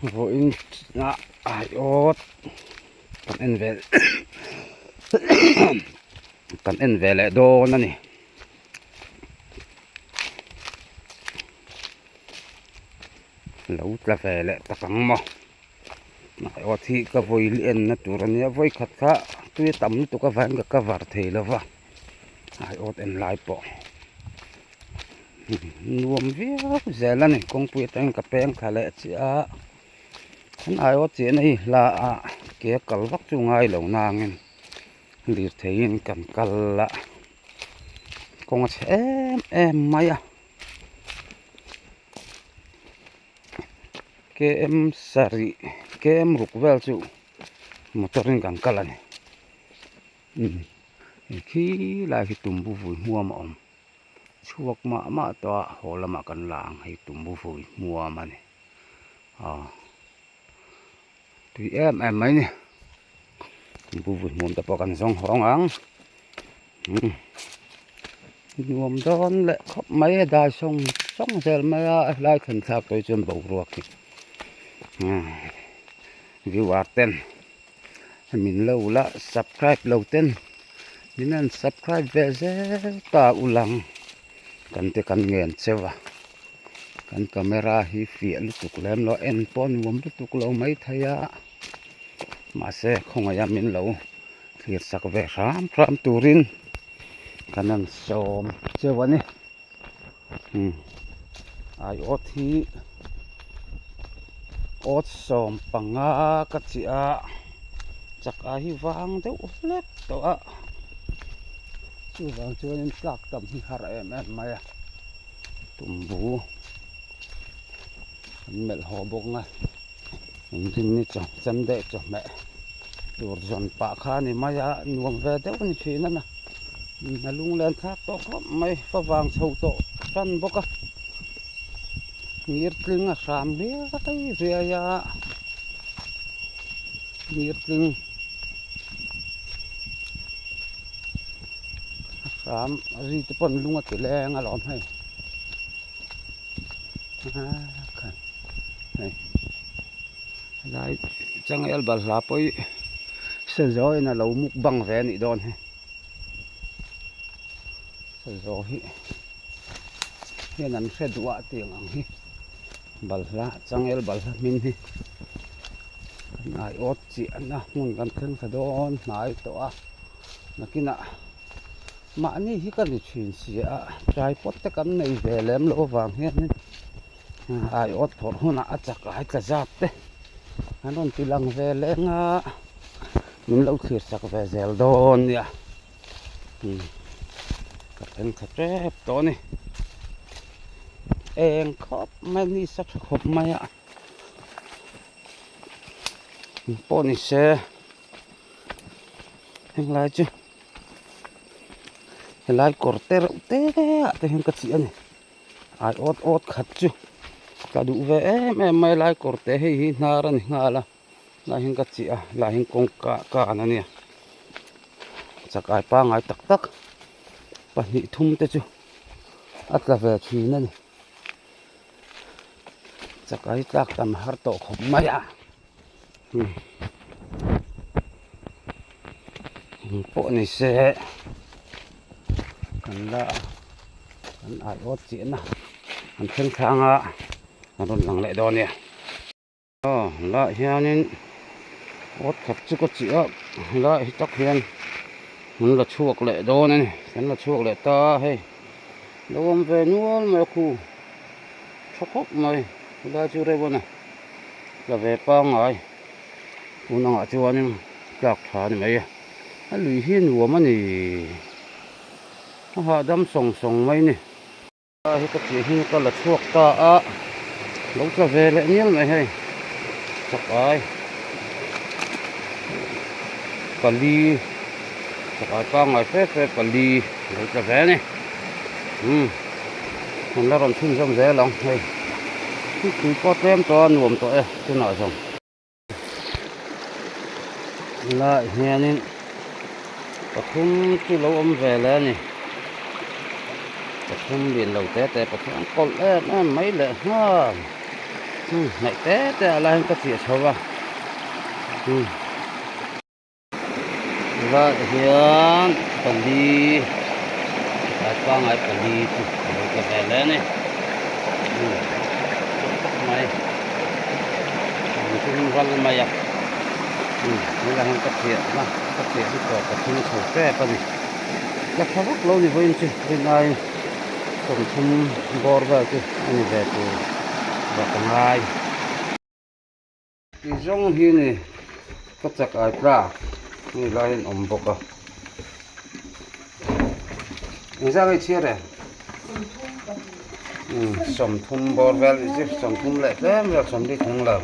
Vawiin ah aiawt kan en ve kan en ve leh dawn a ni. Lo tla ve leh tak ang maw aiawt hi ka vawi en na tur a nia vawi khat kha tui a tam lutuk avangin ka cover thei lo va aiawt en lai pawh. Nuam viau zel a ni kawngpui atangin ka peng thla leh chiah a an aiawh chiahna hi hla ah ke a kal vak chu ngai lo nangin lirtheiin kan kal a kawng a chhe em em mai a km sarih km ruk vel chu motor in kan kal a ni khi lai hi tumbu vui hmuam a awm. Chhuak mah mah tawh a haw lamah kan la ang hei tumbu vui hmuam a ni aw tui em em mai ni tumbu vui hmuam te pawh kan zawng hawng ang umm nuam dawn leh khawp mai a dai sawng sawng zel mai a helai thlen thlak te hi chuan boruak hi viewer ten min lo la subscribe lo ten min han subscribe ve zel ta ulang kan te kan ngen cheu a kan camera hi fiah lutuk lem lo en pawh nuam lutuk lo maithei a mahse khawngaih a min lo thlir sak ve hram hram turin kan han sawm cheu a ni umm aiawt hi awt 15 ka chiah a chak ai hi vang deuh hlek tawh a chuvang chuanin tlak tam hi har em em mai a tumbu an melh haw bawk a engtin ni chaw chem deh chawhmeh tur zawn pah kha a ni mai a nuam ve deuh a ni thin a na a lunglen thlak tawh khawp mai fa vang chho tawh tan bawk a ngirtling a hram riai riai a ngirtling a hram ri te pawh an lung a ti leng alawm hei. Helai changel balhla pawh hi sazawiin a lo muk bang ve a nih dawn hi sazaw hi hian an hre duh a tiang ang hi balhla changel balhla hmin hi kan aiawt chiahna hmun kan thleng thla dawn hnai tawh a nakinah. Mahni hi ka ni thin si a, tripod te kan nei ve lem loh avang hianin aiawt phawrh hunah a chak ai tla zat te an rawn ti lang ve leng a, min lo thlir chak ve zel dawn nia ka thleng tha tep tawh a ni eng khawp mai ni sa tha khawp mai a pawh ni se henglai chu. Helai kawr te reuh te ah te hian ka chih a ni ai awt awt khat chu ka duh ve em em mai lai kawr te hei hi hnar a ni nghal a lai hian ka chih a lai hian kawngka kan a nia chakai pangngai tak tak pahnih thum te chu a tla ve thin a ni chakai tlak tam har tawh khawp mai a. Eng pawh ni se kan la kan aiawt chiahna an thleng thlang a an rawn lang leh dawn a nia aw helaiah hianin awt khat chu ka chiah a helaiah hi tak hian an la chhuak leh dawn a ni an la chhuak leh ta a hei lo awm ve nual mai a khu tha khawp mai helai chu reuh a ni. Tla ve pangngai tun angah chuanin tlak tha a ni mai a a lui hi nuam a ni a hahdam sawng sawng mai a ni. Hei ka chiah hi ka la chhuak ta a lo tla ve leh mial mai hei chakai pali chakai pangngai fe fe pali lo tla ve a ni umm. An la rawn chhunzawm zel ang hei tui pawh tlem tawh a nuam tawh e tunah zawng helaiah hianin pathum chu lo awm ve leh a ni pathum lian lo te te pathum an kawlh em em mai leh nghal. Hnaih te te ah lai hian ka chiah chho a umm tilaiah hian pali tlai pangngai pali chu a lo tla ve hle a ni umm khawp mai an tum ral mai a umm helaiah hian ka chiah na ka chiah na tawp a thleng chho tep a ni tla tha vak lo ni vawiin chu rinai. 30 bawr vel chu a ni ve tur vah ka ngai. Ti zawng hi ni ka chak ai tlak hei lai hian awm bawk a. Engzah nge chhiar e? 30 bawr vel 30 leh tlem vel 40 thleng lo.